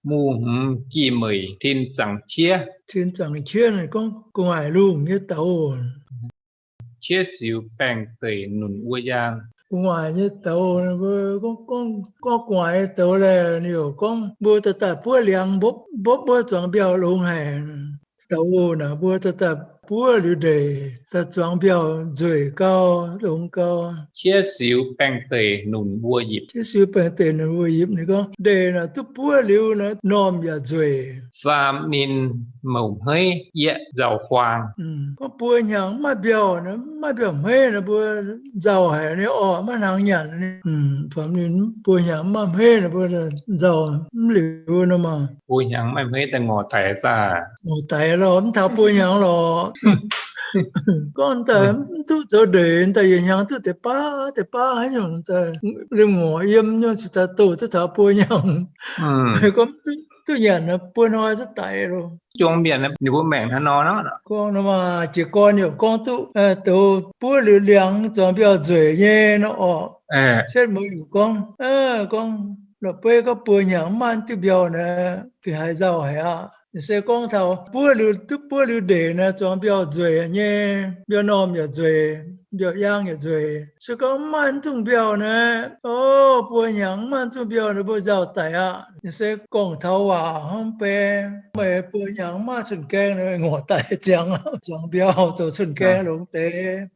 Mungh hmz gih meic tin zaangc qiev. Tin zaangc qiev gorngv gu'nguaaic lungh nyei douz. Qiev siux baengh deic nunc wuov yaang. Gu'nguaaic nyei douz, mbuo gorngv gu'nguaaic nyei douz laeh, ninh yaac gorngv mbuo daaih daaih buov liangx mbopv, mbopv wuov zuangx mbiauh longx haic. Douz naaic mbuo daaih daaih buov liuz ndeic, daaih zuangx mbiauh nzueic gau, longx gau. Qiev siux baengh deic nunc mbuo yipc. Qiev siux baengh deic nunc mbuo yipc, ninh gorngv ndeic naaic duqv buov liuz naaic normh yaac nzueic. Faam ninh mouc hmeiv yieqv nzauh huaang. Gorngv buo hnyangx mv maaih mbiauh, mv maaih mbiauh hmeiv nor mbuo nzauh haic nyei orqc, maiv hnangv nyanc. Faam ninh buo hnyangx mv maaih hmeiv nor mbuo nzauh mv liuz nor maah. Buo hnyangx mv maaih hmeiv daaih ngorc daic daaih. Ngorc daic lorqc, mv taux buo hnyangx lorqc. Gorngv daaih mv duqv zoux ndeic daaih, yietc hnyangx duqv deix baav deix baav haaix nyungc daaih, liemh ngorc yiem nyei cingx daaih doh duqv taux buo hnyangx. Gorngv duqv nyanc buo hnoi zungv daic loh. Jong mienh ninh mbuo maengc hnangv nor. Gorngv nor maah, jiez gorn yaac gorngv duqv douz buov liuz liangx zuangx mbiauh nzueic nyei nor orqc. Cietv mueiz yaac gorngv, gorngv la'beiv gorngv buo hnyangx mv maaih diuh mbiauh naaic, gengh haiz nzauh haic aqv. Se gorngv taux buov liuz, duqv buov liuz ndeic naaic zuangx mbiauh nzueic nyei, mbiauh normh yaac nzueic, mbiauh yaang yaac nzueic. Se gorngv mv maaih mv zungh mbiauh naaic, o, buo hnyangx mv maaih mv zungh mbiauh naaic mbuo nzauh daic aqv. Se gorngv taux waac hnangv beiv, meih buo hnyangx mv maaih cun-gaeng naaic, ngorc daic ziangx, zuangx mbiauh zoux cun-gaeng longx deix.